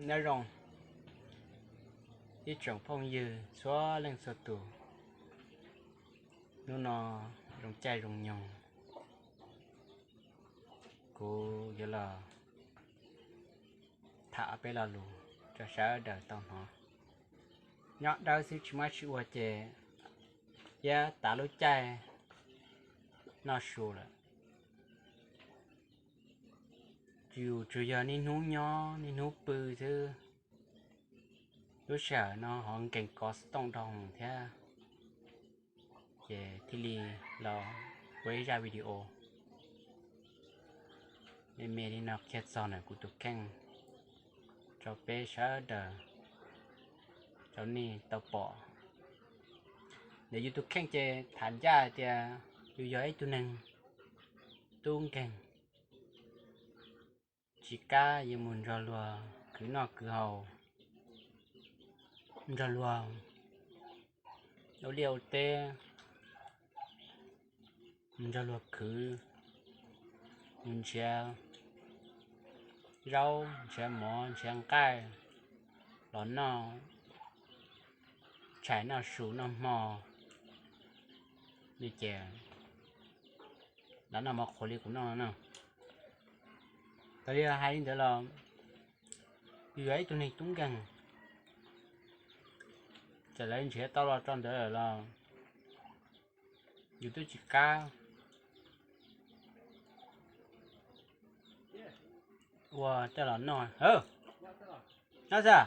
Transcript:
Nyob zoo ib tsoom phooj ywg txhua leej txhua tus, hnub no zoo caij zoo nyoog, kuv yuav los tham peb lo lus rau sawv daws tau hnov. Nyob dawb xwb tsis muaj tsis ua ces thiab tav lub caij noj su lawm. Yus tsuas yog niaj hnub nyob niaj hnub pw xwb, lub sij hawm no ho nkees kov xov tooj dhau thiab, ces thiaj li los ua ib zaj video me me li no qhia txog ntawm kuv tus kheej rau peb sawv daws, rau nej tau pom. Ntawm yus tus kheej ces tham ncaj hais tias yus yog ib tug neeg tub nkeeg, tsis kam yuav mus nrog luag khwv noj khwv haus, nrog luag ua liaj ua teb, nrog luag khwv, mus nrhiav zaub nrhiav mov nrhiav nqaij los noj, tshais noj su noj hmo li ces los noj mov qhuav li kuv noj no na. Tau li hais li ntawd los yus yog ib tug neeg tub nkeeg, txawm lawv nrhiav tau los tso ntawd lawm los yus twb tsis kam ua tej los noj. Nyob xwb.